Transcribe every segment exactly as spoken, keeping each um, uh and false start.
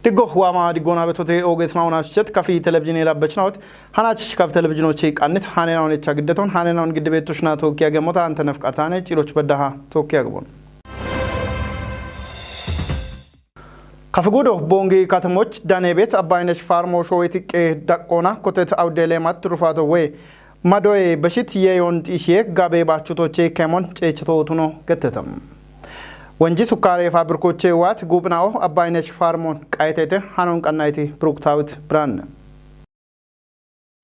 Diggo waama diggoona betote oogeesima unaasichet kafi televizhiine labbachinaawot hanaachich kafi televizhiinochi qannit haneenaawon echa giddeton haneenaawon giddibeettushna tookkiya gemmota Antenef Qartaane ciiloch beddaha tookkiya gabon. Kafigudo Bongi Katamoch Danebet Abbaynech Farmo Showet Iqqe Daqqoona Kotet Awde Lemat Rufato We Madoye Beshit Yeyon Xishiye Gabe Bachutoche Kemon Ceechito Tuno Gettetam. Wenji Sukkaare Fabrikoche Waat Gubnao Abbaynech Farmon Qaytete Hanon Qannayti Bruktawit Brand.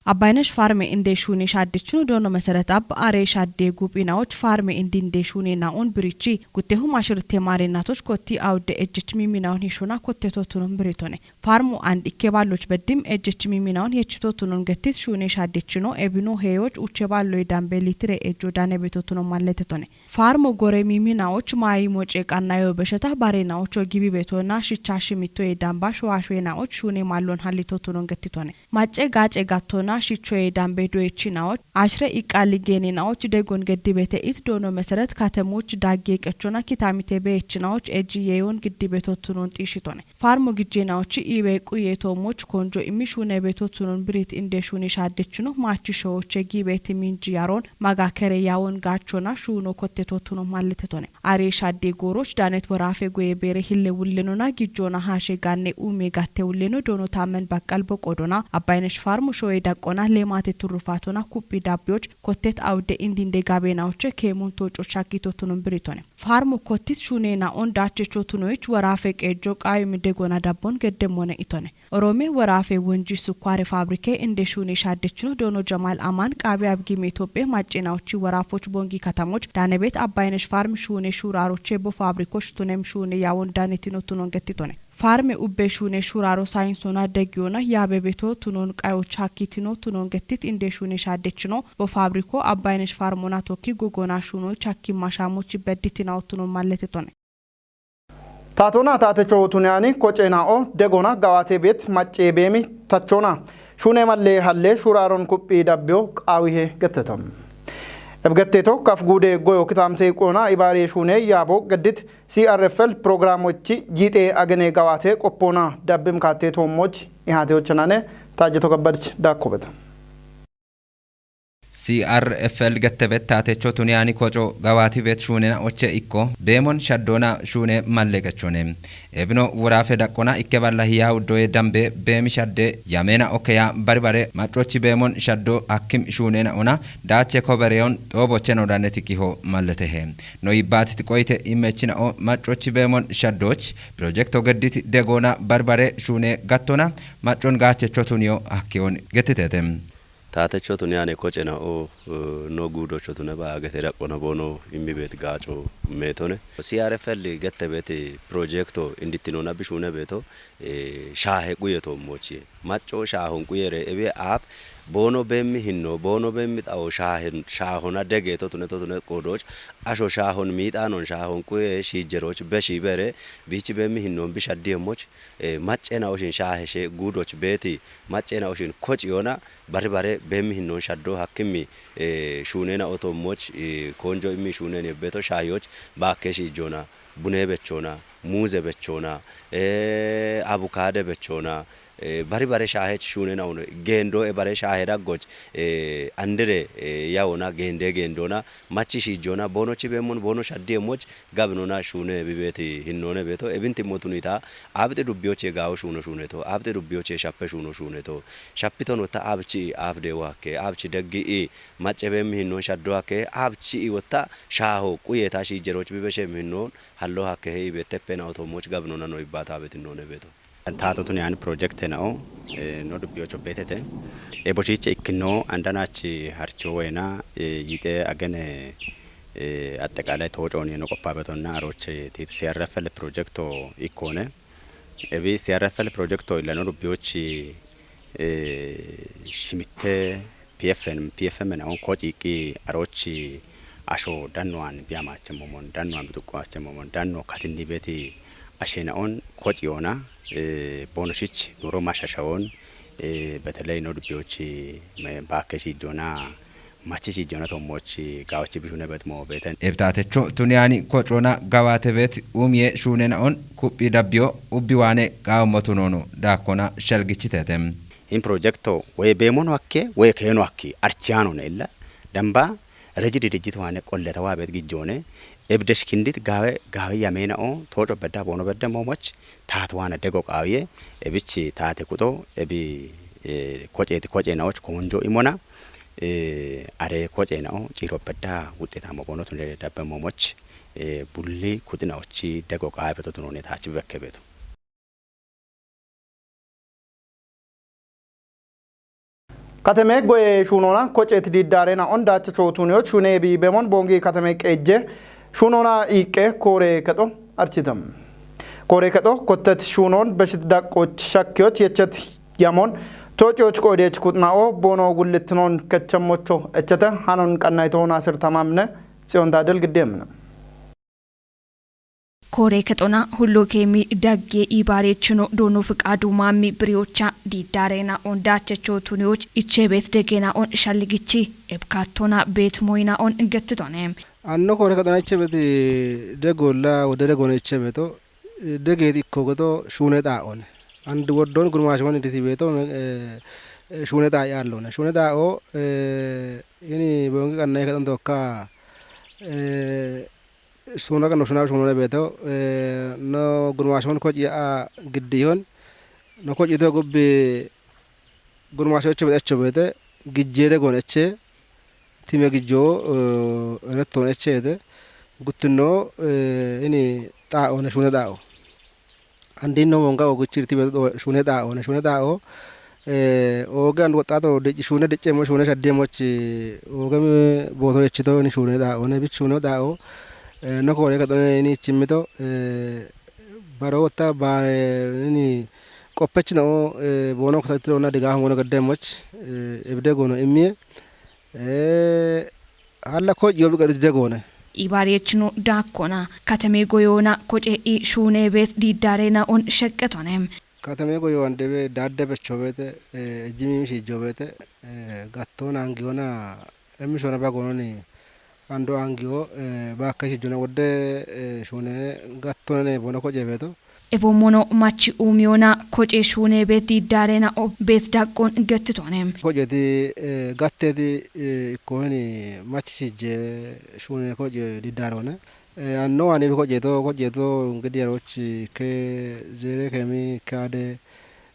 Abbaynech Farme inde shuune shaaddechino doono meseretab are shaadde gupinaoch farme indi inde shuune naon birichi guttehu mashirte mare natoch kotti awde ejjech miminaon hishona kotte totunon biritone. Farmu and ikke balloch beddim ejjech miminaon yechito tunon gettis shuune shaaddechino ebino heyoch uche ballo dambe litire ejjo dane beto tunon malletetone. Farmo gore miminaoch mayi moce qannayo besheta barenaocho gibi betona shicha shimito e damba showashwe naoch shuune mallon hallito tunon gettitone. Macce gaace gattona shichoye dambe doyechinaoch ashre iqqali geeninaoch degon geddibete it doono meseret katemoch dagge qechona kitamite beechinaoch eji yeyon giddibeto tunon xishitone. Farmo gijjenaoch iwe quye toomoch konjo immi shuune beto tunon birit inde shuune shaaddechino machi showoche gibeti minji yaron maga kere yawon gaachona shuuno kotte totunon malletetone. Are shaadde gooroch daanet woraafe goye beere hille wullenona gijjoona haashe gaanne uume gatte wulleno doono taammen baqqal boqodona Abbaynech Farmo shoye daqqona leemaate turrufaatona kuphi dabbiyoch kottet awde indinde gabeenaoche keemun tooco shakkito tunon biritone. Farmo kottit shuune naon daachecho tunoyich woraafe qeejjo qaayumi degona dabbon geddemmone itone. Oroome woraafe Wonji Sukkaare Fabrike inde shuune shaaddechino doono Jamal Aman qaabe abgime Itophe maccenaochi woraafoch Bongi Katamoch Danebet Abbaynech Farm shuune shuuraaroche bo fabrikoch tunem shuune yawon danetino tunon gettitone. Farme ubbe shuune shuuraaro sayinsona degiyona yaabe beto tunon qayoch hakkitino tunon gettit inde shuune shaaddechino bo fabriko Abbaynech Farmona tokki gogona shuunoch hakki mashamoch bedditinao tunon malletetone. Taatona taatecho tuniyani kocena'o degona gawate bet macce beemi tachona. Shune malle halle shuraaron kuphi dabbiyo qaawihe gettetam. Ebgetteto kaf guude goyo kitamte qona ibaare shune yaabo geddit C R F L programochi jiite agene gawate qoppona dabbim kaatte toommoch ihaate ochanane taajjeto gabbadich daakkobeta. C R F L gettebet taatecho tuniyani koco gawati bet shuunena oche ikko beemon shaddona shuune malle gechone. Ebino woraafe daqqona ikke balla hiya uddoye dambe beemi shadde yamena okkeya bari bare maccochi beemon shaddo hakkim shuunena ona daache kobereyon xooboche no daneti kiho malletehe. No yibbatit qoyite imechina'o maccochi beemon shaddoch pirojekto geddit degona bari bare shuune gattona maccon gaachecho tuniyo hakkiyon gettitete. Taatecho tuniyane kocena'o, eh, no guudocho tune ba agete daqqona boono immi bet gaaco meetone. C R F L gette bet pirojekto indittinona bishuune beeto, eh, shaahe quye toommochiye. Macco shaahon quyere ewe aab boono beemmi hinno, boono beemmi xawo shaahen, shaahona degeeto tune to tune qoodoch, asho shaahon miixaanon shaahon quye shiijjeroch be shiibere biichi beemmi hinnon bishaddiyemoch, eh, maccena oshin shaahe she guudoch beeti, maccena oshin koci yona, bari bare beemmi hinnon shaddo hakkimmi, eh, shuunena oto moch, eh, konjo immi shuunen yebbeto shaahiyoch baakke shiijjona, bune bechona, muuze bechona, eh, abukaade bechona, eh, bari bare shaahech shuunena uno, geendo e bare shaahe daggoch, eh, andire, eh, yawona geende geendona, machi shiijjona, boonochi beemmon, boono shaddi emmoch, gabinona shuune bibeti hinnoone beeto, ebinti motunita, abixi dubbiyoche gaawo shuuno shuuneto, abixi dubbiyoche shappe shuuno shuuneto, shappitonotta abchi abde wakke, abchi deggi i, macce beemmi hinnon shaddo hakke, abchi i wotta shaaho, quyeta shiijjeroch bibeshem hinnon, hallo hakke he i beetteppena oto moch gabinona no ibbata abet hinnoone beeto. Taatotun yaani pirojekte na'o, eh, no dubbiyocho beetete. E boshiche ikkino andanachi harcho wayina, eh, yite agene, eh, atteqaalay toocooni no qophaabetonna aroche tiitu C R F L pirojekto ikkoone. Ebi C R F L pirojekto illano dubbiyochi, eh, shimitte P F M, P F M na on ko ciiqqi arochi asho dannuwan biya machemmomon, dannuwan bituqqo machemmomon, danno katinni beti ashe na on ko ciyoona, eh, bonoshich nuro mashashawoon, eh, beteley no dubbiyochi me-, baakke shiijjoona Machi sijjona tommoch gawachi bishune bet mo beten. Ebtatecho tuniyani kochona gawate bet umye shune naon kuphi dabbiyo ubbi wane gawo motunono dakkona shalgichitete. In projekto we beemono akke we keeno akki archiyaanone illa damba reji dirijjit waane qolleta waa beet gijjoone ebdesh kindit gaawe gaawe yameena'o tooco bedda boono bedde moomoch taat waana dego qaawiye ebich taate kuxo ebi koceeti koce naoch koonjo imona are koce na'o ciiro bedda wuxxetaamo boono tunde dabbe moomoch bulli kuxi naochi dego qaawe beto tunone taachi bekke beto. Kateme goye shuunona koceet diddaarena on daacha chootuniyoo shuune bi bemon boongi kateme qeejje shuunona iiqqe koore kexo architam. Koore kexo kottet shuunon beshit daqqoch shakkiyoch yechet yamon toociyoch qoodiyech kuxna'o boono gullittinoon kechemmocho echete hanon qannaytoon asir tamamine tsiyon daadel giddeemine. Koore kexona hullo keemi dagge ibaarechino doono fiqaadu maammi biriyocha diiddaarena on daachacho tuniyoch ichebet degena on shalligichi ebkattona beet moyina on gettitone. Anno koore kexona ichebet degolla wode degona ichebeto degeet ikko geto shuune xaa'one. Andi woddon gurmaashimon iditi beeto shuune xaa'i aallone. Shuune xaa'o ini boongi qannayi kexon tokka suuna qanno shuna shunune beeto no gurmaashon koci ya'a giddihon no koci to gubbi gurmaasho echo beete echo beete gijjeete goon eche time gijjo erettoon echeete guttinno ini xaa'oone shune xaa'o andinno monga ogichirti beeto shune xaa'oone shune xaa'o Ooge and woxxaato dicci shuune dicceemmo shuune shaddeemmochi ooge booto yechito ini shuune dhaa'oone bich shuune dhaa'o no koore kaxone ini chimmito baro wotta baare ini qoppechino boono kosatirona digaaho moono gaddeemmoch ebide goono immiye halla ko'yiyo biqaris jegoone. Ibaarechino daakkona katame goyoona koce'i shuune beet diiddaarena on sheqqetone. Katame goyo andebe daadde becho beete ejjimi mishiijo beete gattoona angiyona emmi shona bagononi ando angiyo baakka shijjona wodde shune gattoona ne bono koce beeto. Ebo mono machi uumiyona koce shuune beet diiddaarena o beet daqqon gettitone. Koceti gatteti ikkohini machi shijje shuune koce diiddaarone. Anno ani bi koceto koceto ngidi yarochi ke zere kemi kade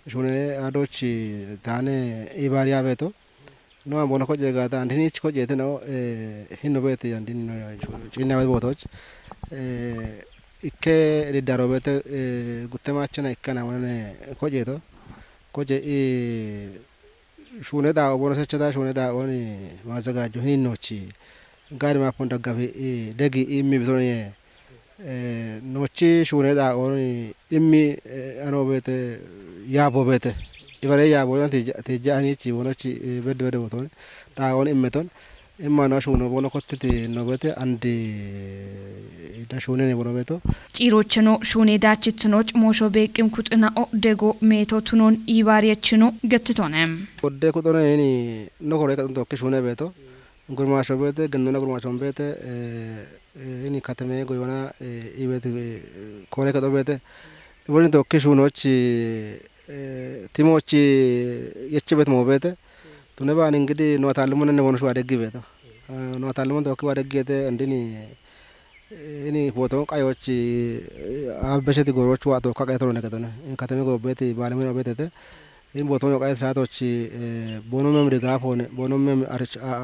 shune adochi tane ibari abeto no ambono koce gata andini ich kocete no hinno bete andini no china botoch ikke ridaro bete gutemachena ikkana wonne koceto koce i Shuune dhaa'o bono sechata shuune dhaa'ooni maazagaajjo hininnochi gaari maapon daggafi degi immi bitoniye nochi shuune dhaa'ooni immi ano beete yaabo beete ibare yaabo yan tejja anichi bonochi bedde bedde boton dhaa'ooni immeton imma no shuuno bono kottiti no beete andi da shuune ne bono beeto. Ciirocheno shuune daachitinoch moosho beeqqim kuxina'o dego meeto tunon iibaariyechino gettitone. Kodde kuxone ini no kore kaxinto ki shuune beeto gurmaasho beete gennona gurmaashon beete ini katame goyona ibeeti kore kexo beete iboni tokki shuunochi timochi yechi beet moo beete tune baan ingidi no atallumo nenne wonu shuwa deggi beeto no atallumo tokki wa deggi ete andini ini foton qayochi abbesheti gorochu wa tokka qeetono negetone katame gobbeti baalemino beetete in botono qaye saatochi bono mem degafone bono mem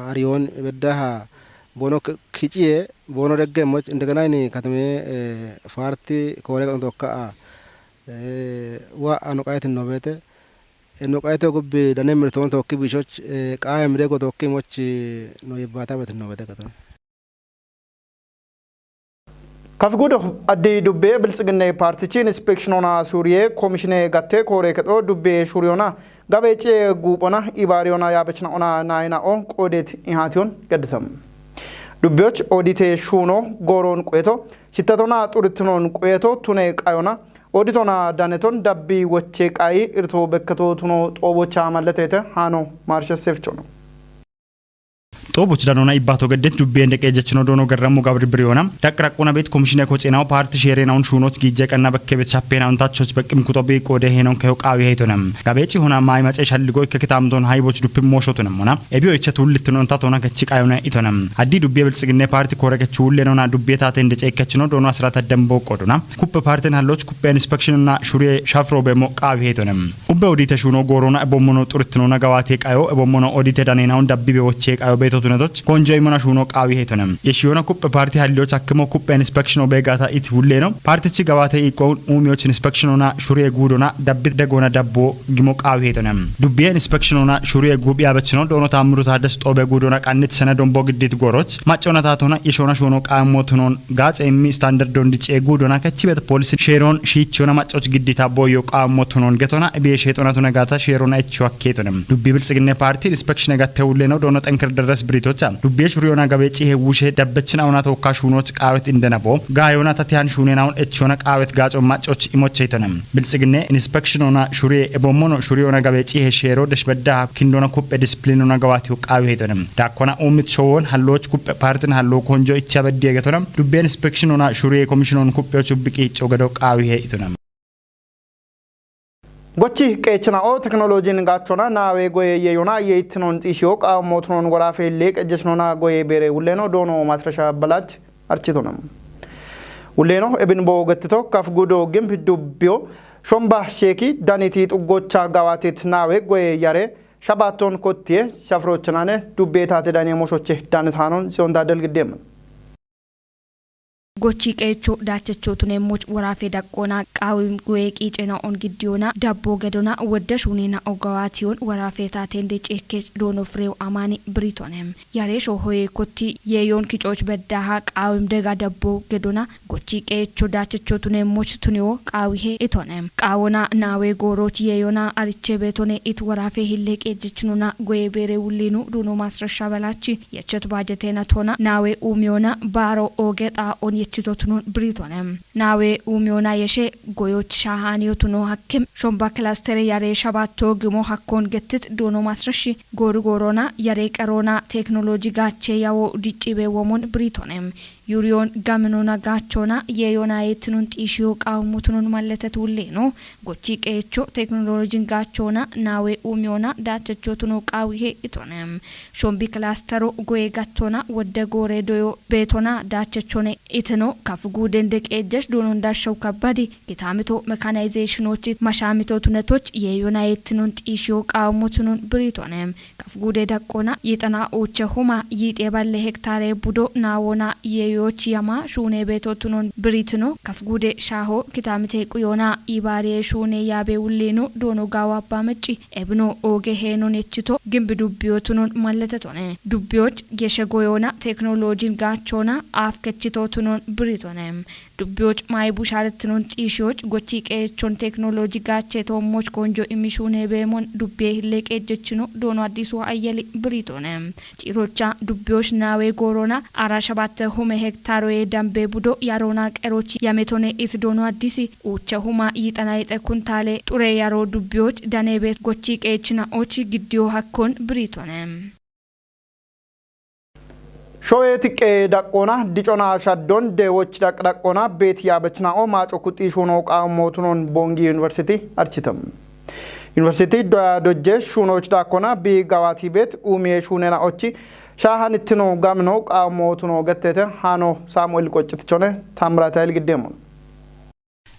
ariyon beddaha bono kiciye bono deggemoch indegena ini katame faarti koore qano tokka a wa ano qayetin no beete eno qayete gubbi dane mirtoon tokki biishoch qaye mide go tokki moch no yibbata betin no beete gaton. Kafigudo addi dubbe biltsiginne partichi inspekshinona suriye komishine gatte koore kedo dubbe shuriyona gabe ciye guuphona ibaariyona yaabechna ona nayina on qoodet ihatiyon geddetam. Dubbiyoch odite shuuno gooron quyeto shittatona xurittinon quyeto tune qayona oditona daneton dabbi woche qayi irto bekketo tuno xoobocha malletete hano marshe sefchono. Xooboch danona ibbato geddet dubbiyen deqe jechino doono garrammu gabri biriyona. Daqraquna bet komishine kocinao parti sherena un shunoch gije qanna bekke bet shapena un tachoch beqqim kuto bi qode henon kayo qawi hetonam. Gabeci hona mai mace shalligo ikke kitamton hayboch duppim moshotonam mona. Ebiyo icha tulliton tatona kechi qayona itonam. Addi dubbiye biltsiginne parti kore kechu ullenona dubbiye taten de cekechino doono asrata dembo qodona. Kuppe partin halloch kuppe inspection na shuriye shafro bemo qawi hetonam. Ubbe odite shuno gorona ebommono xurtinona gawate qayo ebommono odite danena un dabbibe woche qayo beto tunatoch konjo imona shuno qawi hetonam. Yeshiyona kuppe parti halloch akkimo kuppe inspection obegata it hulleno. Partichi gawate iqon umioch inspection ona shuriye gudona dabbit degona dabbo gimo qawi hetonam. Dubbiye inspection ona shuriye gubiya bechino doono tamru tades xobe gudona qannit sene dombo giddit goroch. Macona tatona yeshona shuno qammo tunon gace immi standard dondi ce gudona kachibet polis sheron shichona macoch giddita boyo qammo tunon getona ebiye shetona tuna gata sherona echo akketonam. Dubbi biltsiginne parti inspection gatte ulleno doono tenker deres biritocha. Dubbiye shuriona gabe cihe wushe dabbechina ona tokka shunoch qawet indenabo. Gayona tatihan shunena un echona qawet gaco macoch imocheytonam. Biltsiginne inspection ona shuriye ebommono shuriona gabe cihe shero deshbedda kindona kuppe discipline ona gawati qawi hetonam. Dakkona umit showon halloch kuppe partin hallo konjo icha beddi egetonam. Dubbiye inspection ona shuriye commission on kuppe chubbi qicho gado qawi he itonam. Gochi qeechina'o teknolojin gachona nawe goye yeyona yeitinon xishiyo qammo tunon warafe leq ejechinona goye bere ulleno doono masrasha balach architonam. Ulleno ebin bo gettito kaf gudo gimp dubbiyo shomba sheki daniti xuggocha gawatit nawe goye yare shabaton kottiye shafrochanane dubbe tate dane moshoche danit hanon sionda delgidem. Gochi qeecho daachecho tuneemmoch waraafe daqqoona qaawim gu'ee qiicena on giddiyoona dabboo gadona wodda shuunena ogawatiyon waraafe taatende ceekkech doono fireew amaani biritonem. Yareesho hoye kotti yeeyoon kicoch beddaha qaawim dega dabboo gadona gochi qeecho daachecho tuneemmoch tuniyo qaawihe itonem. Qaawona naawe gooroch yeeyona ariche beetone it waraafe hille qeejechinona goye beere wullinu duuno maasrasha balachi yechet baajetena tona naawe uumiyona baaro ooge xaa'on yechitotunon biritonem. Naawe uumiyona yeshe goyoch shaahaniyotuno hakkem shomba kilastere yare shabato gimo hakkon gettit duuno maasrashi goori goorona yare qeroona teknoloji gaache yawo diccibe womon biritonem. Yuriyon gaminona gaachona yeeyona yeettinun xiishiyo qaawumotunon malletet wulleeno gochi qeecho teknolojin gaachona naawe uumiyona daachechotuno qaawihe itonem. Shombi kilastero goye gattona wodde goore doyo beetona daachechone itino kaf guuden deqeejesh duunon dashaw kabbadi gitaamito mekanayizeeshinochi mashaamito tunetoch yeeyona yeettinon xiishiyo qaawumotunon biritonem. Kaf guude daqqona yixana ooche huma yiixe balle hektaare budo naawona yeeyoch yama shuune beetotunon biritino kaf guude shaaho kitaamite quyona ibaariye shuune yaabe wullino doono gaawa abba mecci ebino ooge heenon yechito gimbi dubbiyotunon malletetone. Dubbiyoch geshe goyona teknolojin gaachona aaf kechitotunon biritonem. Dubbiyoch maayi busharettinon xiishiyoch gochi qeechon teknoloji gaache toommoch konjo imishuune beemon dubbiye hille qeejjechino doono addisu ayyeli biritonem. Ciirocha dubbiyoch naawe goorona ara shabatte hume hektaroye dambe budo yarona qeroch yametone it doono addisi uucha huma yixana yexe kuntaale xure yaro dubbiyoch danebeet gochi qeechina och giddiyo hakkon biritonem. Showe tiqqe daqqoona dicona shaddon deewoch daq daqqoona beet yaabechna'o maaco kuxxi shuuno qaamootunon Bongi Yuniversiti architam. Yuniversiti doya dojje shuunoch daqqoona bi gawati beet uumiye shuunena ochi shaahanittino gamino qaamootuno gettete haano Saamu'el Qoccitichone Taammirata Ilgiddeemon.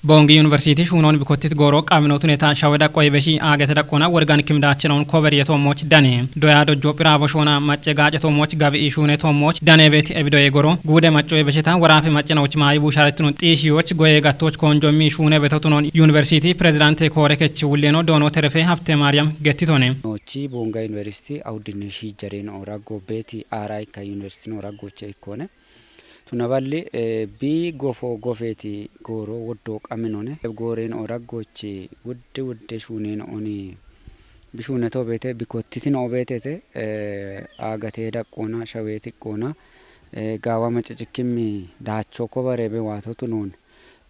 Boongi Yuniversiti shuunoon bikottit gooro qaaminootun eta shawe daqqoye beshi aagete daqqoona worgan kimdaachinoon kober yetoommoch dane doya dojjo phiraabo shoona macce gaacetoommoch gabi ishuunetoommoch dane beeti ebidoye goro guude maccoye besheta woraafe maccinoch maayi buusharettuno xiishiyoch goye gattoch koonjommi shuune betotunoon Yuniversiti Pirezidaante Koore Kechi Wulleno Doono Terefe Habte Maariyam gettitone. Noochi Boonga Yuniversiti awudinne shiijjareen ooraggo beeti aara ikka yuniversitin ooraggoche ikkone. Tuna balli, eh, bi gofo gofeeti gooro woddo qaminone. Gooreen o raggochi wudde wudde shuuneen oni bi shuuneto beete bi kottitino beetete, eh, aagate daqqoona, shaweeti qoona, eh, gaawa macacikimmi daacho kobarebe waato tunoon,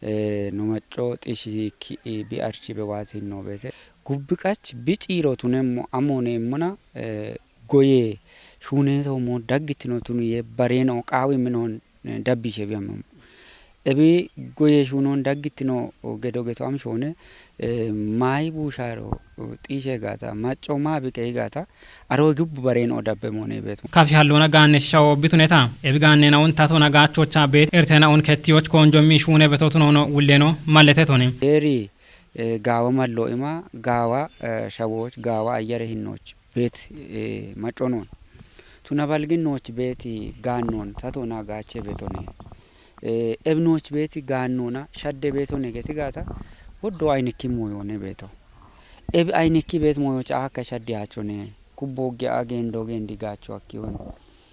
eh, no macco xishiki bi archibe waatinno beete. Gubbi qach bi ciiro tunemmo amoneemmona, eh, goye shuuneetoomo daggittino tunu yee bareeno qaawi minoon, eh, dabbiishe biyammo. Ebi goye shuunoon daggittino gedo geto am shoone, eh, maayi buushaaro, oh, xiishe gaata, macco maa biqe gaata, aroo gubbu bareeno dabbe moone beeto. Kafi halloona gaanne shawo bituneta, ebi gaanneenaun tatona gaachocha beet erteena un kettiyoch koonjommi shuune beto tunono wulleno mallete toni. Eeri, eh, gaawa mallo ima, gaawa, eh, shawoch, gaawa ayyare hinnoch beet, eh, macco noon. Tuna balginnoch beeti gaannoon, tatona gaache betone. Eh, ebnoch beeti gaannoona, shadde betone geti gaata, woddo aynikki moyoone beeto. Ebi aynikki beet moyoch aakka shadde haachone, kubbo gi a geendo geendi gaacho akkiyoon,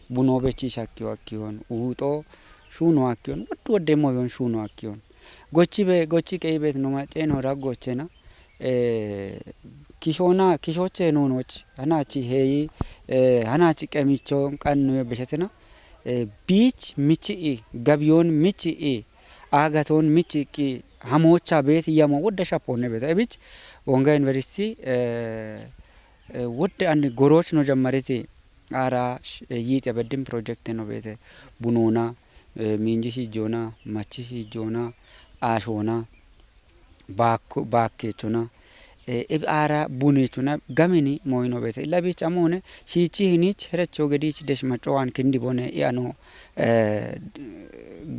buno bechi shakkiyo akkiyoon, uuxo shuuno akkiyoon, woddo wodde moyoon shuuno akkiyoon. Gochi be, gochi qeyi beet no macceeno raggochena, eh, kishoona, kishoche noonoch, hanachi heeyi, eh, hanachi qemicho qanno beshetena, eh, biich michi i, gabiyoon michi i, aagatoon michi qi, hamoocha beet yamo wodde shapoonne beeto. Ebich, Wonga University, eh, eh, wodde anni goroch no jammariti, aara, sh-, eh, yiiti abeddin project no beete, bunoona, eh, miinji shijjoona, machi shijjoona, aashoona, baakko-, baakkeechona, eh, ebi aara buneechona gameni moyino beete. Illa biich amoone, shiichi hinich, herecho gediich desh macco waan kindi bone, i ano, eh,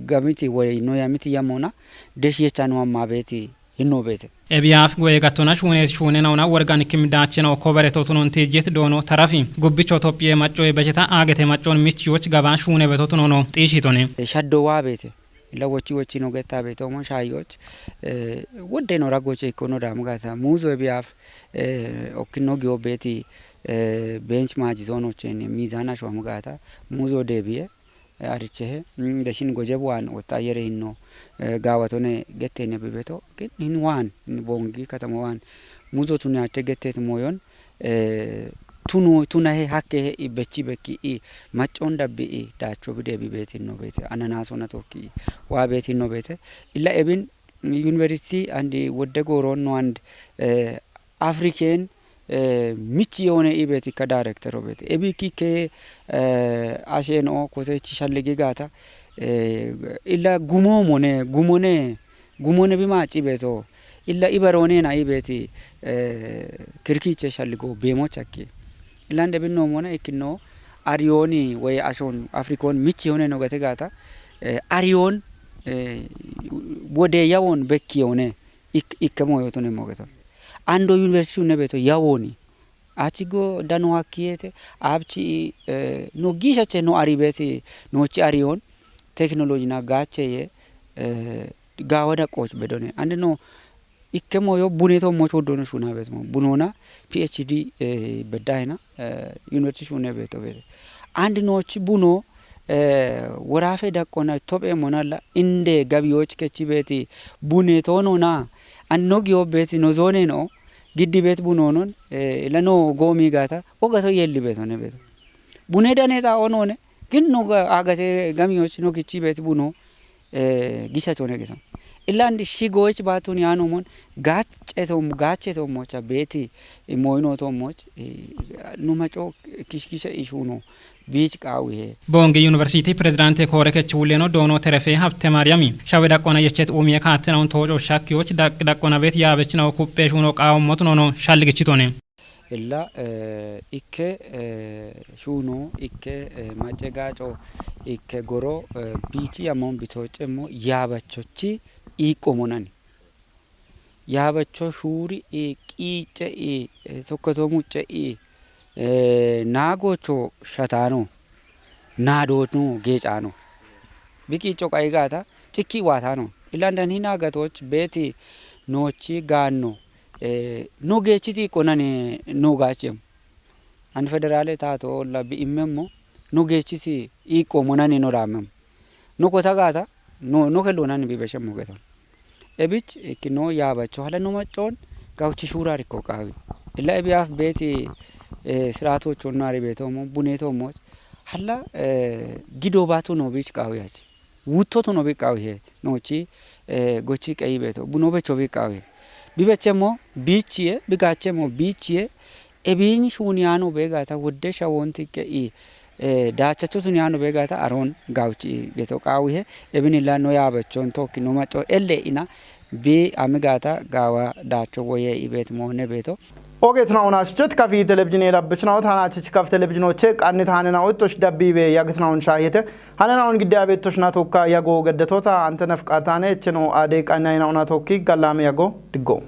gamiti woy no yamiti yamona, desh yechano amma beeti hinno beete. Ebiyaaf goye gattona shuune, shuune nauna worgan kim daachena o kobare to tunon tijjet doono tarafi. Gubbicho Tophiye maccoye becheta aagete maccon michiyoch gaba shuune beto tunono xiishitone. Shaddo waa beete. Illa wochi wochi no getta beto mo shaayoch, eh, wodde no raggoche ikko no damu gata. Muuzo ebiyaaf, eh, okkinno giyo beeti, eh, bench maaji zoonochen miizana shwamu gata. Muuzo deebiye, eh, arichehe. Mm, deshin gojeb waan wotta yere hinno, eh, gaawatone gettene bibeto. Gin hin waan, hin bongi katama waan. Muuzo tuni ache gettet moyon, eh, tunu, tunahe hakkehe i bechi bekki i, maccon dabbi i, daacho bide bi beetin no beete. Ananaso na tokki i, waa beetin no beete. Illa ebin university and wodde goron no and, eh, African, eh, michi yoone i beeti ka director o beete. Ebi ki ke, eh, ashen o kosechi shalligi gaata, eh, illa gumo mone, gumone, gumone bi maaci beeto. Illa ibaroone na i beeti, eh, kirkiche shalligo beemo chakki. Illa nde binno mone ikkinno ariyooni woy ashon Afrikoon michi yoone no gate gaata, eh, ariyoon, eh, wode yawon bekki yoone ik-, ikke moyotone mogeton. Ando university ne beeto yawoni. Achi go dano hakkiyete, abchi, eh, no gishache no ari beeti, no chi ariyoon, technology na gaache ye, eh, gaawa daqqooch bedone. Ande no ikke moyo bune to moch woddono shuna beeto mo. Bunona P H D, eh, beddahina, eh, university shune beeto beete. Ande no chi buno, eh, worafe daqqona Itophiya monalla inde gabiyoch kechi beeti bune to no na. An no giyo beeti no zone no, giddi beet bunonon, eh, illa no goomi gaata, ogato yelli beetone beeto. Bune dane ta onone, gin no ga-, agate gamiyoch no gichi beet buno, eh, gisha tone gesan. Illa andi shi goich baatun yaanomon, gaache tom, gaache tom mocha beeti, eh, moyno tom moch, eh, no maco kishkisha ishuno, biich qaawihe. Bongi University Presidente Koore Kechi Wulleno Doono Terefe Habte Maariyami, Shawe daqqona yechet umiye kaattena un tooco shakkiyoch daq-, daqqona beet yaabechina o kuppe shuno qaawo motunono shalligichitone. Illa, eh, ikke, eh, shuno, ikke, eh, macce gaaco, ikke goro, eh, biichi yamon bitoocemmo yaabachochi iiqqo monani. Yaabacho shuuri i, qiicce i, eh, sokkoto mucce i, eh, naagocho shataano, naadono geecaano. Biqiicho qayi gaata, cikki waataano. Ilandan hin agatoch beeti noochi gaanno, eh, no geechiti iqqonani no gaachem. An federale taato olla bi immemmo, no geechisi iiqqo monani no raammemmo. No kota gaata, no, no kelloonani bi beshemmo geton. Ebich, ikkino yaabacho hala no maccon, gauchi shuurarikko qaawi. Illa ebiyaaf beeti, eh, siraatochon naari beetoommo, buneetoommo. Hala, eh, gido baatu no biich qaawi achi. Wuttotu no bi qaawihe, noochi, eh, gochi qeyi beeto, buno becho bi qaawihe. Bi bechemmo biichiye, bi gaachemmo biichiye, ebiiny shuuniyaano beegaata wodde shawonti qeyi, Daachachu tuni yaano beegaata aroon gaawuchi geto qaawihe ebinilla no yaabachon tookki no maco elle ina bi ami gaata gaawa daacho woye ibeet moone beeto. Ogeetnaun ashchet kafi televizhine labbachnaut hanachich kaf televizhinoche qannit hanenau ittosh dabbibe yagitnaun shaahiyete hanenau giddi abeettosh na tokka yago geddetota ante nafqatane echeno ade qannaina una tokki gallame yago diggo.